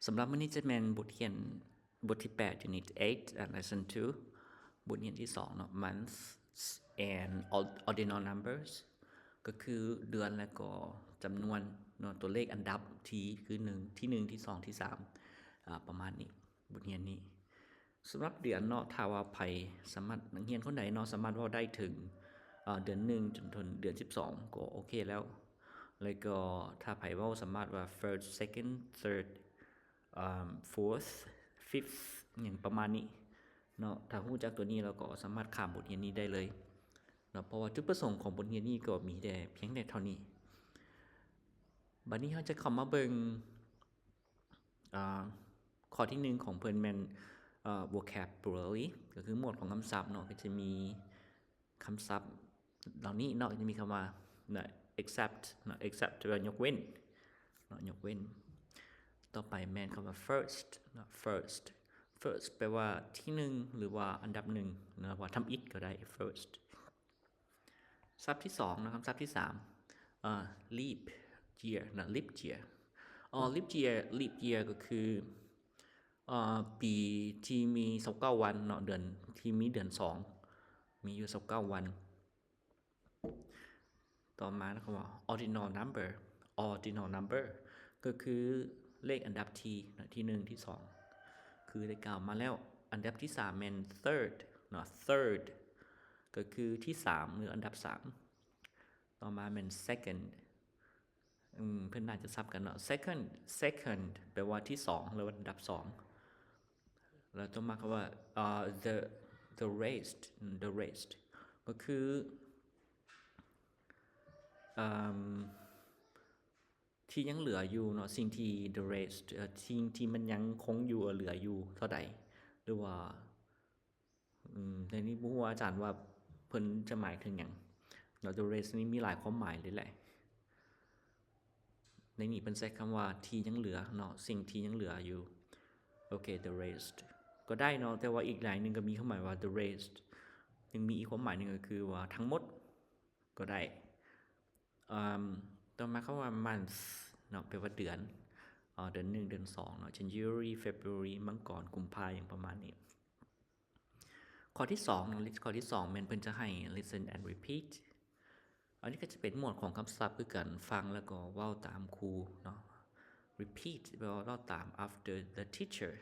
ສຳລັບມື້ນີ້ຈະແມ່ນບົດຮຽນບົດທີແປດ Unit eight and Lesson two ບົດຮຽນທີສອງເນາະ Months and Ord- Ordinal Numbers ກໍຄືເດືອນ ແລະກໍຈຳນວນເນາະ ຕົວເລກອັນດັບທີ ຄືໜຶ່ງ ທີໜຶ່ງ ທີສອງ ທີສາມ ອາ ປະມານນີ້ ບົດຮຽນນີ້. ສຳລັບເດືອນເນາະ ຖ້າວ່າໃຜສາມາດ ນັກຮຽນຄົນໃດເນາະ ສາມາດເວົ້າໄດ້ເຖິງ ເອີ ເດືອນໜຶ່ງ ຈົນເຖິງເດືອນສິບສອງ ກໍໂອເຄແລ້ວ. ແລ້ວກໍຖ້າໃຜເວົ້າສາມາດວ່າ first, second, third, ເອີ fourth, fifth ຫຍັງປະມານນີ້ເນາະ ຖ້າຮູ້ຈັກຕົວນີ້ແລ້ວກໍສາມາດຂ້າມບົດຮຽນນີ້ໄດ້ເລີຍເນາະ ເພາະວ່າຈຸດປະສົງຂອງບົດຮຽນນີ້ກໍມີແຕ່ພຽງແຕ່ເທົ່ານີ້. ບັດນີ້ເຮົາຈະເຂົ້າມາເບິ່ງ ອາ ຂໍ້ທີໜຶ່ງຂອງເພິ່ນແມ່ນ ເອີ vocabulary ກໍຄືໝວດຂອງຄຳສັບເນາະ ກໍຈະມີຄຳສັບເຫຼົ່ານີ້ເນາະ ຈະມີຄຳວ່າ except ເນາະ except ແປວ່າຍົກເວັ້ນເນາະ ຍົກເວັ້ນ. ຕໍ່ໄປແມ່ນຄຳວ່າ first ເນາະ first first ແປວ່າທີໜຶ່ງ ຫຼືວ່າອັນດັບໜຶ່ງເນາະ ວ່າທຳອິດກໍໄດ້ first. ສັບທີສອງເນາະ ຄຳສັບທີສາມ ເອີ leap year ເນາະ leap year ເອີ leap year leap year ກໍຄື ເອີ ປີທີ່ມີຊາວເກົ້າວັນເນາະ ເດືອນທີ່ມີເດືອນສອງ ມີຢູ່ຊາວເກົ້າວັນ. ຕໍ່ມາເນາະ ຄຳວ່າ ordinal number ordinal number ກໍຄືເລກອັນດັບທີເນາະ ທີໜຶ່ງ ທີສອງ ຄືໄດ້ກ່າວມາແລ້ວ. ອັນດັບທີສາມແມ່ນ third ເນາະ third ກໍຄືທີສາມ ຫຼື ອັນດັບສາມ. ຕໍ່ມາແມ່ນ second ອືມ ເພິ່ນໜ້າຈະສັບກັນເນາະ second second ແປວ່າທີສອງ ຫຼືວ່າລຳດັບສອງ. ແລ້ວຕໍ່ມາຄຳວ່າ ເອີ the the rest the rest ກໍຄື ເອີ ທີ່ຍັງເຫຼືອຢູ່ເນາະ ສິ່ງທີ່ the rest ເອີ ສິ່ງທີ່ມັນຍັງຄົງຢູ່ ເຫຼືອຢູ່ເທົ່າໃດ ຫຼືວ່າ ອືມ ໃນນີ້ບໍ່ຮູ້ວ່າອາຈານວ່າເພິ່ນຈະໝາຍເຖິງຫຍັງເນາະ the rest ນີ້ມີຫຼາຍຄວາມໝາຍເລີຍແຫຼະ. ໃນນີ້ເພິ່ນໃຊ້ຄຳວ່າທີ່ຍັງເຫຼືອເນາະ ສິ່ງທີ່ຍັງເຫຼືອຢູ່ ໂອເຄ the rest ກໍໄດ້ເນາະ ແຕ່ວ່າອີກໃນໜຶ່ງກໍມີຄວາມໝາຍວ່າ the rest ຍັງມີອີກຄວາມໝາຍໜຶ່ງກໍຄືວ່າທັງໝົດກໍໄດ້. ເອີ ຕໍ່ມາຄຳວ່າ month ເນາະ ແປວ່າເດືອນ ເອີ ເດືອນໜຶ່ງ ເດືອນສອງເນາະ January February ມັງກອນ ກຸມພາ ຫຍັງປະມານນີ້. ຂໍ້ທີສອງເນາະ ຂໍ້ທີສອງແມ່ນເພິ່ນຈະໃຫ້ listen and repeat ອັນນີ້ກໍຈະເປັນໝວດຂອງຄຳສັບຄືກັນ ຟັງແລ້ວກໍເວົ້າຕາມຄູເນາະ repeat ແປວ່າເວົ້າຕາມ after the teacher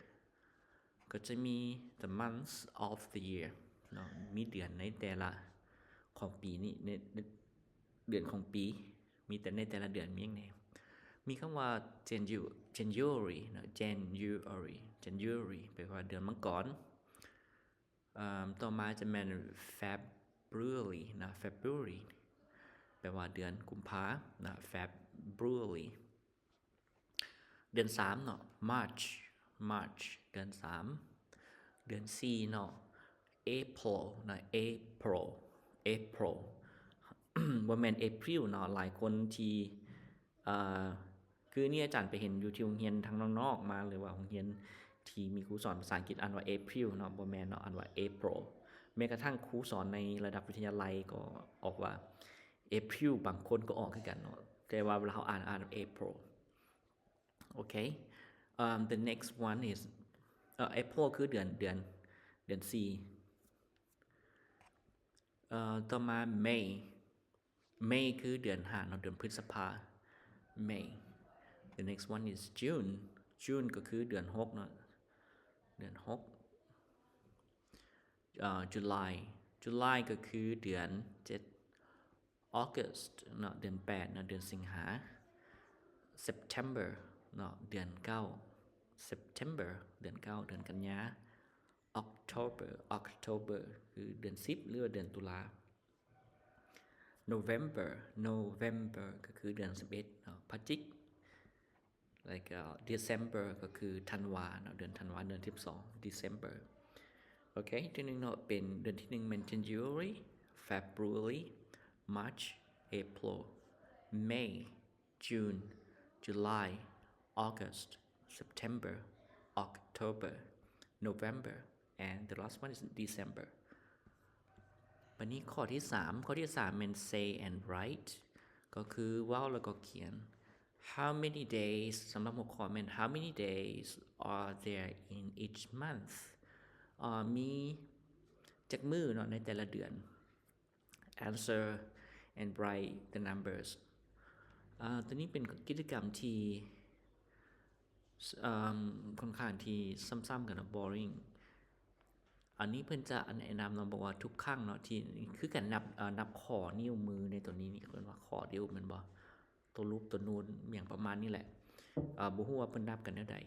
ກໍຈະມີ the months of the year ເນາະ ມີເດືອນໃນແຕ່ລະຂອງປີນີ້ ໃນ ໃນເດືອນຂອງປີ ມີແຕ່ໃນແຕ່ລະເດືອນມີຫຍັງແດ່ ມີຄຳວ່າ Janu- January ເນາະ January January ແປວ່າເດືອນມັງກອນ. ເອີ ຕໍ່ມາຈະແມ່ນ February ເນາະ February ແປວ່າເດືອນກຸມພາເນາະ February. ເດືອນສາມເນາະ March March ເດືອນສາມ. ເດືອນສີ່ເນາະ April ເນາະ April April ບໍ່ແມ່ນ April ເນາະ ຫຼາຍຄົນທີ່ ເອີ ຄືນີ້ອາຈານໄປເຫັນຢູ່ທີ່ໂຮງຮຽນທາງນອກໆມາ ຫຼືວ່າໂຮງຮຽນທີ່ມີຄູສອນພາສາອັງກິດອ່ານວ່າ April ເນາະ ບໍ່ແມ່ນເນາະ ອ່ານວ່າ April. ແມ້ກະທັ່ງຄູສອນໃນລະດັບວິທະຍາໄລກໍອອກວ່າ April ບາງຄົນກໍອອກຄືກັນເນາະ ແຕ່ວ່າເວລາເຮົາອ່ານ ອ່ານ April. ໂອເຄ ເອີ the next one is ເອີ April ຄືເດືອນ ເດືອນ ເດືອນສີ່. ເອີ ຕໍ່ມາ May May ຄືເດືອນຫ້າເນາະ ເດືອນພຶດສະພາ May. The next one is June June ກໍຄືເດືອນຫົກເນາະ ເດືອນຫົກ. ເອີ July July ກໍຄືເດືອນເຈັດ. August ເນາະ ເດືອນແປດເນາະ ເດືອນສິງຫາ. September ເນາະ ເດືອນເກົ້າ September ເດືອນເກົ້າ ເດືອນກັນຍາ. October October ຄືເດືອນສິບ ຫຼືວ່າເດືອນຕຸລາ. November November ກໍຄືເດືອນສິບເອັດເນາະ ພະຈິກ. ແລ້ວກໍ December ກໍຄືທັນວາເນາະ ເດືອນທັນວາ ເດືອນສິບສອງ December. ໂອເຄ ທີໜຶ່ງເນາະ ເປັນເດືອນທີໜຶ່ງແມ່ນ January February March April May June July August September October November and the last one is December. ບັດນີ້ຂໍ້ທີສາມ ຂໍ້ທີສາມແມ່ນ say and write ກໍຄືເວົ້າແລ້ວກໍຂຽນ. How many days ສຳລັບຫົວຂໍ້ແມ່ນ How many days are there in each month? ເອີ ມີຈັກມື້ເນາະໃນແຕ່ລະເດືອນ? Answer and write the numbers. ເອີ ຕົວນີ້ເປັນກິດຈະກຳທີ່ ເອີ ຂ້ອນຂ້າງທີ່ຊ້ຳໆກັນເນາະ boring. ອັນນີ້ເພິ່ນຈະແນະນຳເນາະ ບອກວ່າທຸກຄັ້ງເນາະ ທີ່ ຄືການນັບ ເອີ ນັບຂໍ້ນິ້ວມືໃນຕົວນີ້ນີ້ ເອີ້ນວ່າຂໍ້ນິ້ວແມ່ນບໍ່? ຕົວຮູບຕົວນູນ ຫຍັງປະມານນີ້ແຫຼະ. ເອີ ບໍ່ຮູ້ວ່າເພິ່ນນັບກັນແນວໃດ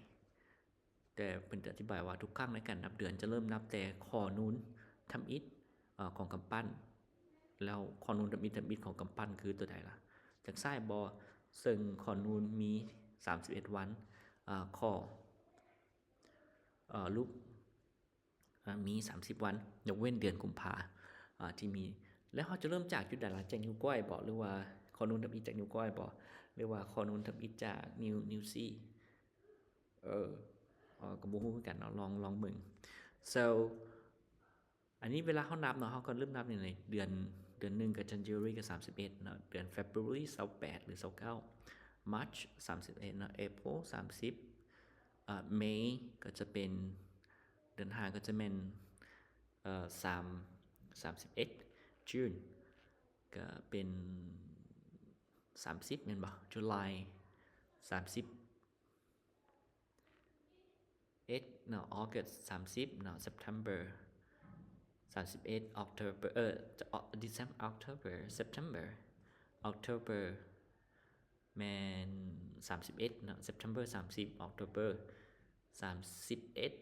ແຕ່ເພິ່ນຈະອະທິບາຍວ່າທຸກຄັ້ງໃນການນັບເດືອນຈະເລີ່ມນັບແຕ່ຂໍ້ນູນທຳອິດ ເອີ ຂອງກຳປັ້ນ ແລ້ວຂໍ້ນູນທຳອິດ ທຳອິດຂອງກຳປັ້ນຄືຕົວໃດລະ? ຈາກຊ້າຍບໍ່? ເຊິ່ງຂໍ້ນູນມີສາມສິບເອັດວັນ ເອີ ຂໍ້ ເອີ ລູກ ເອີ ມີສາມສິບວັນ ຍົກເວັ້ນເດືອນກຸມພາ ເອີ ທີ່ມີ ແລ້ວເຮົາຈະເລີ່ມຈາກຈຸດໃດລະ? ຈາກນິ້ວກ້ອຍບໍ່? ຫຼືວ່າຂໍ້ນູນທຳອິດຈາກນິ້ວກ້ອຍບໍ່? ຫຼືວ່າຂໍ້ນູນທຳອິດຈາກນິ້ວ ນິ້ວຊີ້? ເອີ ເອີ ກໍບໍ່ຮູ້ຄືກັນເນາະ ລອງ ລອງເບິ່ງ. So ອັນນີ້ເວລາເຮົານັບເນາະ ເຮົາກໍເລີ່ມນັບນີ້ເລີຍ ເດືອນ ເດືອນໜຶ່ງກໍ January ກໍສາມສິບເອັດເນາະ ເດືອນ February ຊາວແປດ ຫຼື ຊາວເກົ້າ March ສາມສິບເອັດເນາະ April ສາມສິບ ເອີ May ກໍຈະເປັນເດືອນຫ້າ ກໍຈະແມ່ນ ເອີ ສາມ ສາມສິບເອັດ June ກໍເປັນສາມສິບແມ່ນບໍ່? July ສາມສິບ ເອັດເນາະ August ສາມສິບເນາະ September ສາມສິບເອັດ October ເອີ December October September October ແມ່ນສາມສິບເອັດເນາະ September ສາມສິບ October ສາມສິບເອັດ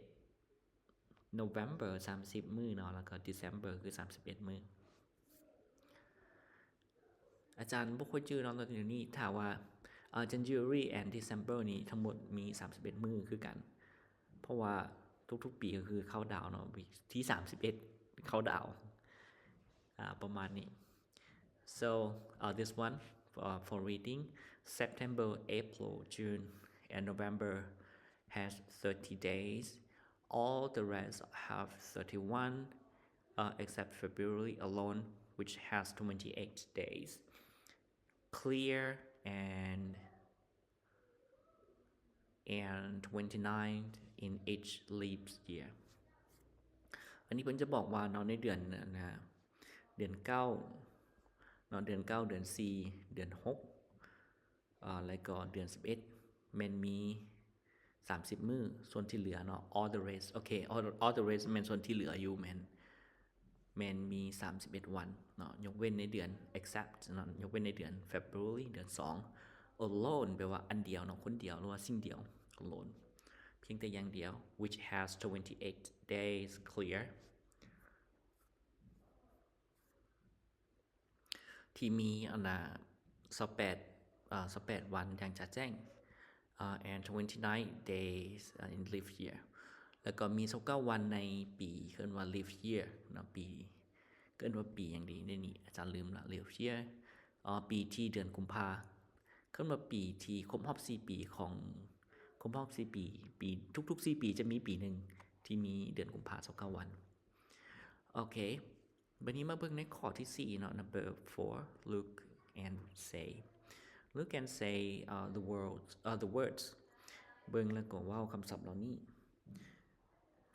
November ສາມສິບມື້ເນາະ ແລ້ວກໍ December ຄືສາມສິບເອັດມື້. ອາຈານບໍ່ຄ່ອຍຈື່ເນາະ ແນວນີ້ ຖ້າວ່າ ເອີ January and December ນີ້ທັງໝົດມີສາມສິບເອັດມື້ຄືກັນ ເພາະວ່າທຸກໆປີກໍຄືເຂົ້າດາວເນາະ ທີສາມສິບເອັດເຂົ້າດາວ ອາ ປະມານນີ້. So, uh, this one, uh, for reading, September, April, June, and November has thirty days. All the rest have thirty-one, uh, except February alone, which has twenty-eight days. Clear and, and twenty-nine in each leap year. ອັນນີ້ເພິ່ນຈະບອກວ່າເນາະ ໃນເດືອນນະ ເດືອນເກົ້າເນາະ ເດືອນເກົ້າ ເດືອນສີ່ ເດືອນຫົກ ອາ ແລ້ວກໍເດືອນສິບເອັດ ແມ່ນມີສາມສິບມື້ ສ່ວນທີ່ເຫຼືອເນາະ all the rest ໂອເຄ all, all the rest ແມ່ນສ່ວນທີ່ເຫຼືອຢູ່ ແມ່ນ ແມ່ນມີສາມສິບເອັດວັນເນາະ ຍົກເວັ້ນໃນເດືອນ except ເນາະ ຍົກເວັ້ນໃນເດືອນ February ເດືອນສອງ alone ແປວ່າອັນດຽວເນາະ ຄົນດຽວ ຫຼືວ່າສິ່ງດຽວ alone ພຽງແຕ່ຢ່າງດຽວ which has twenty-eight days clear ທີ່ມີອັນນາ ຊາວແປດ ອາ ຊາວແປດວັນຢ່າງຈະແຈ້ງ ອາ and twenty-nine days in leap year ແລ້ວກໍມີຊາວເກົ້າວັນໃນປີ ເອີ້ນວ່າ leap year ເນາະ ປີ ເອີ້ນວ່າປີຫຍັງດີ ໃນນີ້ອາຈານລືມລະ leap year ອາ ປີທີ່ເດືອນກຸມພາ ເອີ້ນວ່າປີທີ່ຄົບຮອບສີ່ປີຂອງ ຄົບຮອບສີ່ປີ ປີ ທຸກໆສີ່ປີຈະມີປີໜຶ່ງທີ່ມີເດືອນກຸມພາຊາວເກົ້າວັນ. ໂອເຄ ບາດນີ້ມາເບິ່ງໃນຂໍ້ທີສີ່ເນາະ number four, look and say. Look and say, uh, the words, uh, the words. ເບິ່ງແລ້ວກໍເວົ້າຄຳສັບເຫຼົ່ານີ້.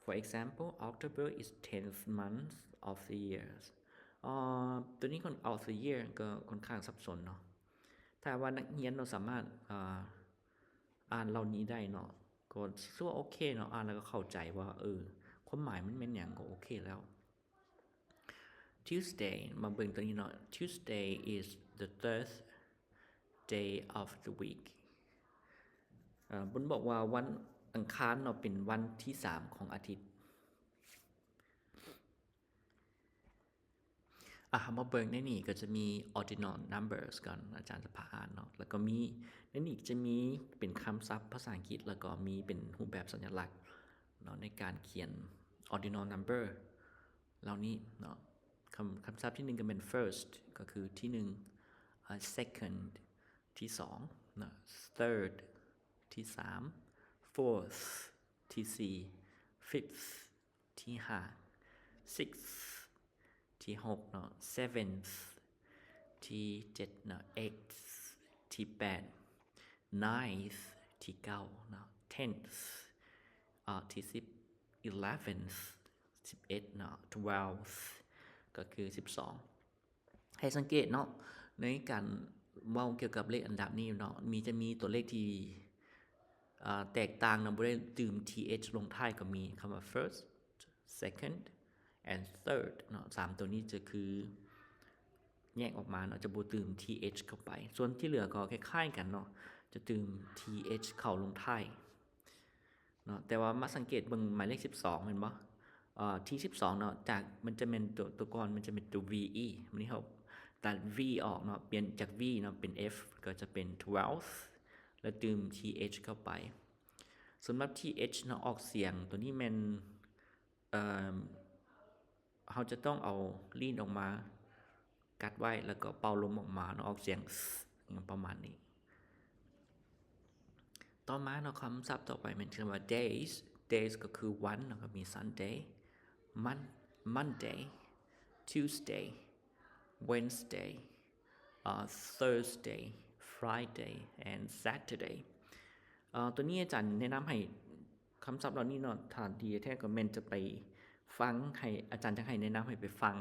For example, October is tenth month of the year. ເອີ ຕົວນີ້ຂອງ of the year ກໍຂ້ອນຂ້າງສັບສົນເນາະ. ຖ້າວ່ານັກຮຽນເນາະສາມາດ ເອີ ອ່ານເຫຼົ່ານີ້ໄດ້ເນາະ ກໍຖືວ່າໂອເຄເນາະ ອ່ານແລ້ວກໍເຂົ້າໃຈວ່າ ເອີ ຄວາມໝາຍມັນແມ່ນຫຍັງ ກໍໂອເຄແລ້ວ. Tuesday ມາເບິ່ງຕົວນີ້ເນາະ Tuesday is the third day of the week. ເອີ ເພິ່ນບອກວ່າວັນອັງຄານເນາະ ເປັນວັນທີສາມຂອງອາທິດ. ອ່າ ເຮົາມາເບິ່ງໃນນີ້ກໍຈະມີ ordinal numbers ກ່ອນ ອາຈານຈະພາອ່ານເນາະ ແລ້ວກໍມີ ໃນນີ້ຈະມີເປັນຄຳສັບພາສາອັງກິດ ແລ້ວກໍມີເປັນຮູບແບບສັນຍະລັກເນາະ ໃນການຂຽນ ordinal number ເຫຼົ່ານີ້ເນາະ. ຄຳ ຄຳສັບທີໜຶ່ງກໍແມ່ນ first ກໍຄືທີໜຶ່ງ second ທີສອງເນາະ third ທີສາມ fourth ທີສີ່ fifth ທີຫ້າ sixth ທີຫົກເນາະ seventh ທີເຈັດເນາະ eighth ທີແປດ ninth ທີເກົ້າເນາະ tenth ເອີ ທີສິບ eleventh ສິບເອັດເນາະ twelfth ກໍຄືສິບສອງ. ໃຫ້ສັງເກດເນາະ ໃນການເວົ້າກ່ຽວກັບເລກອັນດັບນີ້ເນາະ ມີ ຈະມີຕົວເລກທີ່ ເອີ ແຕກຕ່າງເນາະ ບໍ່ໄດ້ຕື່ມ th ລົງທ້າຍກໍມີ ຄຳວ່າ first, second and third ເນາະ ສາມຕົວນີ້ຈະຄືແຍກອອກມາເນາະ ຈະບໍ່ຕື່ມ th ເຂົ້າໄປ. ສ່ວນທີ່ເຫຼືອກໍຄ້າຍໆກັນເນາະ ຈະຕື່ມ th ເຂົ້າລົງທ້າຍເນາະ. ແຕ່ວ່າມາສັງເກດເບິ່ງໝາຍເລກສິບສອງ ແມ່ນບໍ່? ເອີ ທີສິບສອງເນາະ ຈາກ ມັນຈະແມ່ນຕົວ ຕົວກ່ອນມັນຈະເປັນຕົວ ve ມື້ນີ້ເຮົາຕັດ v ອອກເນາະ ປ່ຽນຈາກ v ເນາະເປັນ f ກໍຈະເປັນ twelfth ແລ້ວຕື່ມ th ເຂົ້າໄປ. ສຳລັບ th ເນາະ ອອກສຽງຕົວນີ້ແມ່ນ ເອີ ເຮົາຈະຕ້ອງເອົາລີ້ນອອກມາກັດໄວ້ ແລ້ວກໍເປົ່າລົມອອກມາເນາະ ອອກສຽງ ປະມານນີ້. ຕໍ່ມາເນາະ ຄຳສັບຕໍ່ໄປແມ່ນຄຳວ່າ days. days ກໍຄືວັນເນາະ ກໍມີ Sunday, Mon- Monday, Tuesday, Wednesday, ເອີ Thursday, Friday and Saturday. ເອີ ຕົວນີ້ອາຈານແນະນຳໃຫ້ ຄຳສັບເຫຼົ່ານີ້ເນາະ ຖ້າດີແທ້ກໍແມ່ນຈະໄປຟັງ ໃຫ້ອາຈານຈະໃຫ້ແນະນຳໃຫ້ໄປຟັງ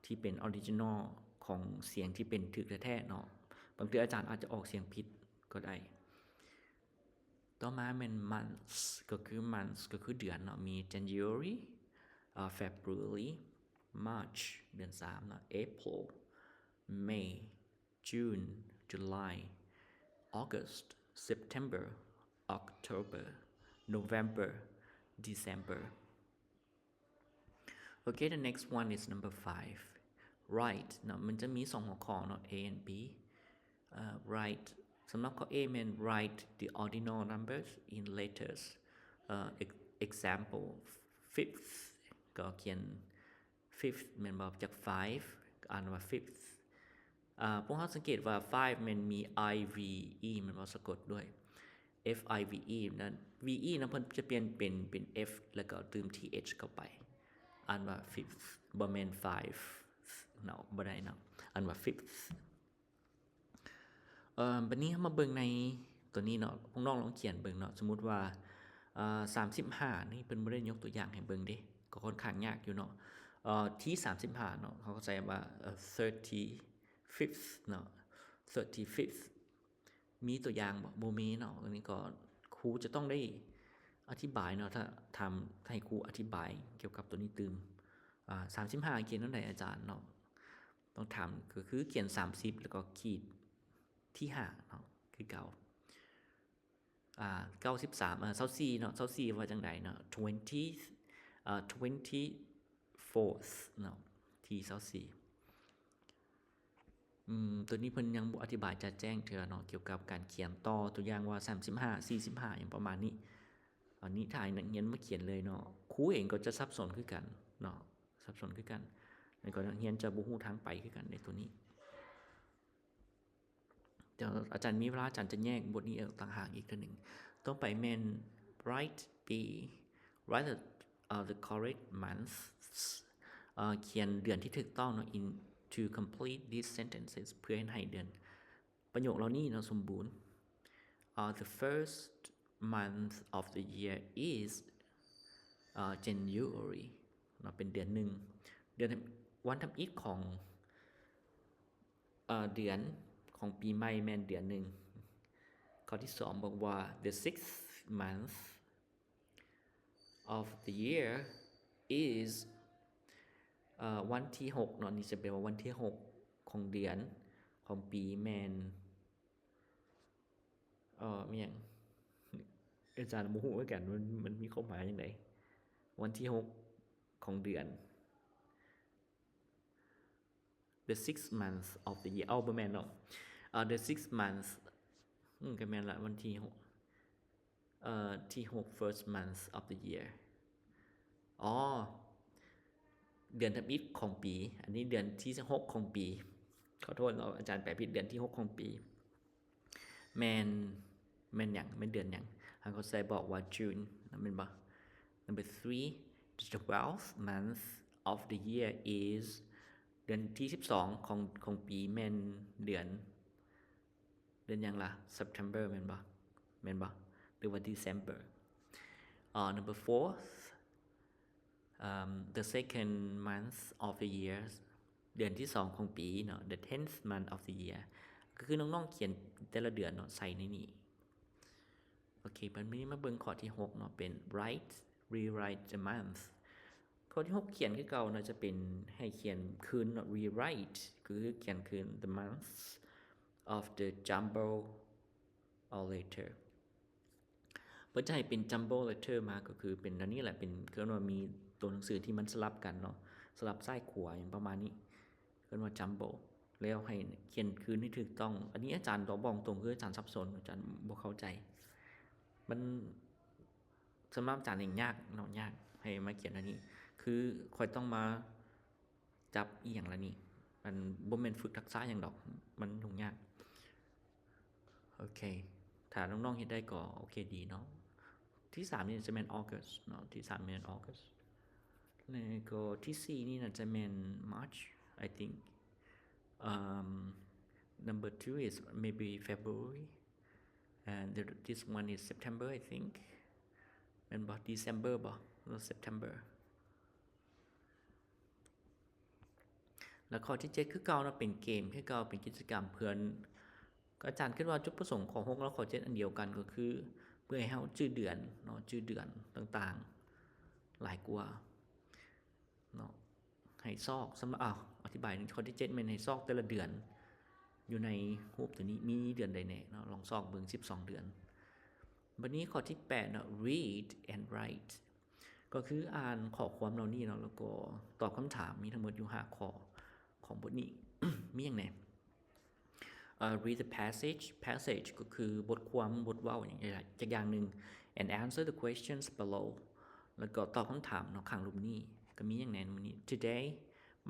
ທີ່ເປັນ original ຂອງສຽງທີ່ເປັນຖືກແທ້ໆເນາະ. ບາງເທື່ອອາຈານອາດຈະອອກສຽງຜິດກໍໄດ້. ຕໍ່ມາແມ່ນ months ກໍຄື months ກໍຄືເດືອນເນາະ ມີ January, ເອີ February, March ເດືອນສາມເນາະ, April, May, June, July, August, September, October, November, December. Okay, the next one is number five. Write ເນາະ ມັນຈະມີສອງຫົວຂໍ້ເນາະ A and B. ເອີ write ສຳລັບຂໍ້ A ແມ່ນ write the ordinal numbers in letters. ເອີ ex- example, fifth ກໍຂຽນ fifth ແມ່ນບໍ່? ຈາກ five ອ່ານວ່າ fifth. ເອີ ພວກເຮົາສັງເກດວ່າ five ແມ່ນມີ I V E ແມ່ນບໍ່? ສະກົດດ້ວຍ F I V E ນັ້ນ V E ນະ ເພິ່ນຈະປ່ຽນເປັນ ເປັນ F ແລ້ວກໍຕື່ມ th ເຂົ້າໄປ ອ່ານວ່າ fifth ບໍ່ແມ່ນ five ເນາະ ບໍ່ໄດ້ເນາະ ອ່ານວ່າ fifth. ເອີ ບັດນີ້ເຮົາມາເບິ່ງໃນຕົວນີ້ເນາະ ພວກນ້ອງລອງຂຽນເບິ່ງເນາະ ສົມມຸດວ່າ ເອີ ສາມສິບຫ້ານີ້ ເພິ່ນບໍ່ໄດ້ຍົກຕົວຢ່າງໃຫ້ເບິ່ງເດ້ ກໍຄ່ອນຂ້າງຍາກຢູ່ເນາະ. ເອີ ທີສາມສິບຫ້າເນາະ ເຮົາກໍໃສ່ວ່າ ເອີ thirty-fifth ເນາະ thirty-fifth ມີຕົວຢ່າງບໍ່? ບໍ່ມີເນາະ. ອັນນີ້ກໍຄູຈະຕ້ອງໄດ້ອະທິບາຍເນາະ ຖ້າຖາມໃຫ້ຄູອະທິບາຍກ່ຽວກັບຕົວນີ້ຕື່ມ ອາ ສາມສິບຫ້າຂຽນແນວໃດອາຈານເນາະ ຕ້ອງຖາມ ກໍຄືຂຽນສາມສິບ ແລ້ວກໍຂີດທີຫ້າເນາະ ຄືເກົ່າ. ອາ ເກົ້າສິບສາມ ອາ ຊາວສີ່ເນາະ ຊາວສີ່ວ່າຈັ່ງໃດເນາະ twenty ອາ twenty-fourth ເນາະ ທີຊາວສີ່. ອືມ ຕົວນີ້ເພິ່ນຍັງບໍ່ອະທິບາຍຈະແຈ້ງເທື່ອເນາະ ກ່ຽວກັບການຂຽນຕໍ່ ຕົວຢ່າງວ່າ ສາມສິບຫ້າ ສີ່ສິບຫ້າ ຫຍັງປະມານນີ້. ອັນນີ້ຖ້າໃຫ້ນັກຮຽນມາຂຽນເລີຍເນາະ ຄູເອງກໍຈະສັບສົນຄືກັນເນາະ ສັບສົນຄືກັນ ແລ້ວກໍນັກຮຽນຈະບໍ່ຮູ້ທາງໄປຄືກັນໃນຕົວນີ້. ແຕ່ອາຈານມີເວລາ ອາຈານຈະແຍກບົດນີ້ອອກຕ່າງຫາກອີກເທື່ອໜຶ່ງ. ຕໍ່ໄປແມ່ນ write the write the, uh, the correct months. ເອີ ຂຽນເດືອນທີ່ຖືກຕ້ອງເນາະ in to complete these sentences ເພື່ອເຮັດໃຫ້ເດືອນ ປະໂຫຍກເຫຼົ່ານີ້ເນາະສົມບູນ. ເອີ the first month of the year is, ເອີ January ເນາະ ເປັນເດືອນໜຶ່ງ. ເດືອນ ວັນທຳອິດຂອງ ເອີ ເດືອນຂອງປີໃໝ່ແມ່ນເດືອນໜຶ່ງ. ຂໍ້ທີສອງບອກວ່າ the sixth month of the year is, ເອີ ວັນທີຫົກເນາະ ນີ້ຈະແປວ່າວັນທີຫົກຂອງເດືອນ ຂອງປີແມ່ນ ເອີ ແມ່ນຫຍັງ? ອາຈານບໍ່ຮູ້ຄືກັນ ມັນ ມັນມີຄວາມໝາຍຈັ່ງໃດ? ວັນທີຫົກຂອງເດືອນ the sixth month of the year. ເອົ້າ ບໍ່ແມ່ນເນາະ ເອີ the sixth month ອືມ ກໍແມ່ນລະ ວັນທີຫົກ ເອີ ທີຫົກ first month of the year. ອໍ ເດືອນທຳອິດຂອງປີ ອັນນີ້ເດືອນທີຫົກຂອງປີ. ຂໍໂທດເນາະ ອາຈານແປຜິດ ເດືອນທີຫົກຂອງປີ. ແມ່ນ ແມ່ນຫຍັງ? ແມ່ນເດືອນຫຍັງ? ເຮົາກໍໃສ່ບອກວ່າ June ແມ່ນບໍ່? Number three, the twelfth month of the year is ເດືອນທີສິບສອງຂອງ ຂອງປີແມ່ນເດືອນ ເດືອນຫຍັງລະ? September ແມ່ນບໍ່? ແມ່ນບໍ່? ຫຼືວ່າ December? ເອີ number four, um, the second month of the year, ເດືອນທີສອງຂອງປີເນາະ, the tenth month of the year ກໍຄືນ້ອງໆຂຽນແຕ່ລະເດືອນເນາະ ໃສ່ໃນນີ້. ໂອເຄ ບັດນີ້ມາເບິ່ງຂໍ້ທີຫົກເນາະ ເປັນ write, rewrite the month. ຂໍ້ທີຫົກຂຽນຄືເກົ່າເນາະ ຈະເປັນໃຫ້ຂຽນຄືນເນາະ rewrite ກໍຄືຂຽນຄືນ the months of the jumble letter. ເພິ່ນຈະໃຫ້ເປັນ jumble letter ມາ ກໍຄືເປັນອັນນີ້ແຫຼະ ເປັນ ເອີ້ນວ່າມີຕົວໜັງສືທີ່ມັນສະຫຼັບກັນເນາະ ສະຫຼັບຊ້າຍຂວາ ຫຍັງປະມານນີ້ ເອີ້ນວ່າ jumble ແລ້ວໃຫ້ຂຽນຄືນໃຫ້ຖືກຕ້ອງ. ອັນນີ້ອາຈານບອກຕົງ ຄືອາຈານສັບສົນ ອາຈານບໍ່ເຂົ້າໃຈ. ມັນ ສຳລັບອາຈານນີ້ຍາກເນາະ ຍາກ ໃຫ້ມາຂຽນອັນນີ້ ຄືຂ້ອຍຕ້ອງມາຈັບອີ່ຫຍັງລະນີ້ ມັນບໍ່ແມ່ນຝຶກທັກສະຫຍັງດອກ ມັນຫຍຸ້ງຍາກ. ໂອເຄ ຖ້ານ້ອງໆເຮັດໄດ້ກໍໂອເຄດີເນາະ. ທີສາມນີ້ຈະແມ່ນ August ເນາະ ທີສາມແມ່ນ August ແລ້ວກໍທີສີ່ນີ້ໜ້າຈະແມ່ນ March, I think. Um, number two is maybe February, and the, this one is September, I think. ແມ່ນບໍ່? December ບໍ່? ຫຼື September? ແລ້ວຂໍ້ທີເຈັດຄືເກົ່າເນາະ ເປັນເກມຄືເກົ່າ ເປັນກິດຈະກຳເພື່ອນ. ກໍອາຈານຄິດວ່າຈຸດປະສົງຂໍ້ຫົກ ແລະ ຂໍ້ເຈັດອັນດຽວກັນ ກໍຄືເພື່ອໃຫ້ເຮົາຈື່ເດືອນເນາະ ຈື່ເດືອນຕ່າງໆຫຼາຍກວ່າເນາະ. ໃຫ້ຊອກ ສຳລັບ ອ້າວ ອະທິບາຍ ຂໍ້ທີເຈັດແມ່ນໃຫ້ຊອກແຕ່ລະເດືອນຢູ່ໃນຮູບຕົວນີ້ ມີເດືອນໃດແດ່ເນາະ ລອງຊອກເບິ່ງສິບສອງເດືອນ. ບັດນີ້ຂໍ້ທີແປດເນາະ read and write ກໍຄືອ່ານຂໍ້ຄວາມເຫຼົ່ານີ້ເນາະ ແລ້ວກໍຕອບຄຳຖາມ ມີທັງໝົດຢູ່ຫ້າຂໍ້ຂອງບົດນີ້. ມີຫຍັງແດ່? ເອີ read the passage, passage ກໍຄືບົດຄວາມ ບົດເວົ້າຫຍັງຈັກຢ່າງໜຶ່ງ and answer the questions below ແລ້ວກໍຕອບຄຳຖາມເນາະ ຂ້າງລຸ່ມນີ້. ກໍມີຫຍັງແດ່ມື້ນີ້? Today,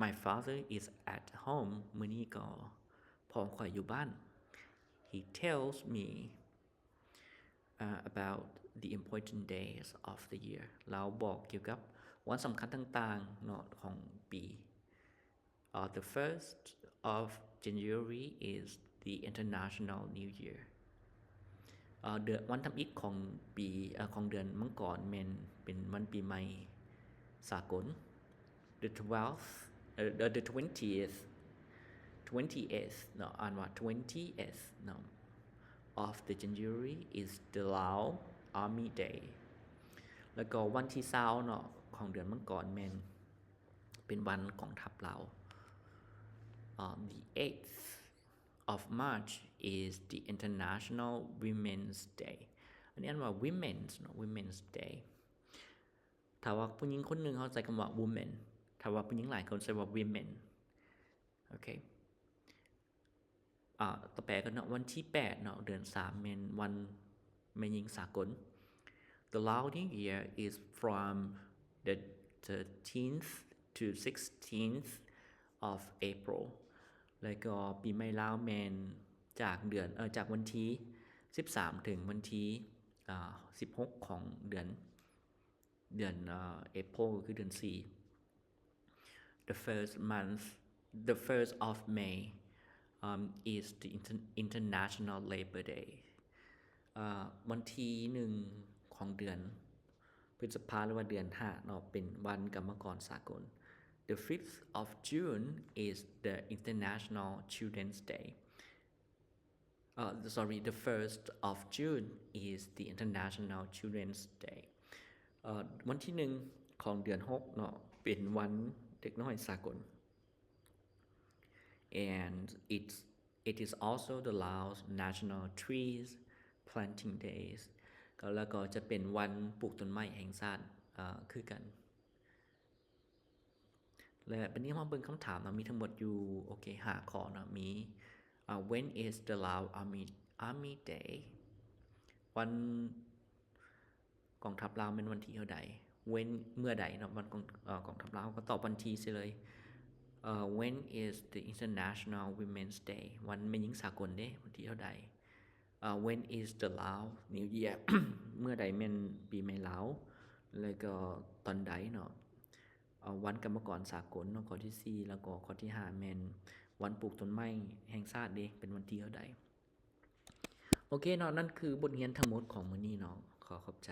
my father is at home. ມື້ນີ້ກໍພໍ່ຂ້ອຍຢູ່ບ້ານ. He tells me, uh, about the important days of the year. ລາວບອກກ່ຽວກັບວັນສຳຄັນຕ່າງໆເນາະ ຂອງປີ. Uh, the first of January is the International New Year. ເອີ ເດືອນ ວັນທຳອິດຂອງປີ ເອີ ຂອງເດືອນມັງກອນແມ່ນເປັນວັນປີໃໝ່ສາກົນ. The twelfth, ເອີ the twentieth, twentieth ເນາະ ອ່ານວ່າ twentieth ເນາະ of the January is the Lao Army Day. ແລ້ວກໍວັນທີຊາວເນາະ ຂອງເດືອນມັງກອນແມ່ນ ເປັນວັນກອງທັບລາວ. ເອີ the eighth of March is the International Women's Day. ອັນນີ້ອ່ານວ່າ Women's ເນາະ Women's Day. ຖ້າວ່າຜູ້ຍິງຄົນໜຶ່ງ ເຮົາໃຊ້ຄຳວ່າ woman. ຖ້າວ່າຜູ້ຍິງຫຼາຍຄົນ ໃຊ້ວ່າ women. ໂອເຄ ອາ ຕໍ່ໄປກັນເນາະ ວັນທີແປດເນາະ ເດືອນສາມ ແມ່ນວັນແມ່ຍິງສາກົນ. The Lao New Year is from the thirteenth to sixteenth of April. ແລ້ວກໍປີໃໝ່ລາວແມ່ນຈາກເດືອນ ເອີ ຈາກວັນທີສິບສາມ ເຖິງວັນທີ ອາ ສິບຫົກ ຂອງເດືອນ ເດືອນ ເອີ April ກໍຄືເດືອນສີ່. The first month, the first of May, um, is the inter-, International Labor Day. ເອີ ວັນທີໜຶ່ງຂອງເດືອນພຶດສະພາ ຫຼືວ່າເດືອນຫ້າເນາະ ເປັນວັນກຳມະກອນສາກົນ. The fifth of June is the International Children's Day. Uh, sorry, the first of June is the International Children's Day. ເອີ ວັນທີໜຶ່ງຂອງເດືອນຫົກເນາະ ເປັນວັນເດັກນ້ອຍສາກົນ. And it's, it is also the Laos National Trees Planting Days. ກໍ ແລ້ວກໍຈະເປັນວັນປູກຕົ້ນໄມ້ແຫ່ງຊາດ ເອີ ຄືກັນ. ແລະ ບັດນີ້ເຮົາເບິ່ງຄຳຖາມເນາະ ມີທັງໝົດຢູ່ ໂອເຄ ຫ້າຂໍ້ເນາະ ມີ ເອີ When is the Lao Army, Army Day? ວັນກອງທັບລາວແມ່ນວັນທີເທົ່າໃດ? When ເມື່ອໃດເນາະ ວັນກອງ ເອີ ກອງທັບລາວ ກໍຕອບວັນທີໃສ່ເລີຍ. ເອີ When is the International Women's Day? ວັນແມ່ຍິງສາກົນເດ້ ວັນທີເທົ່າໃດ? ເອີ When is the Lao New Year? ເມື່ອໃດແມ່ນປີໃໝ່ລາວ ແລ້ວກໍຕອນໃດເນາະ? ເອີ ວັນກຳມະກອນສາກົນເນາະ ຂໍ້ທີສີ່ ແລ້ວກໍຂໍ້ທີຫ້າແມ່ນວັນປູກຕົ້ນໄມ້ແຫ່ງຊາດເດ້ ເປັນວັນທີເທົ່າໃດ? ໂອເຄເນາະ, ນັ້ນຄືບົດຮຽນທັງໝົດຂອງມື້ນີ້ເນາະ. ຂໍຂອບໃຈ.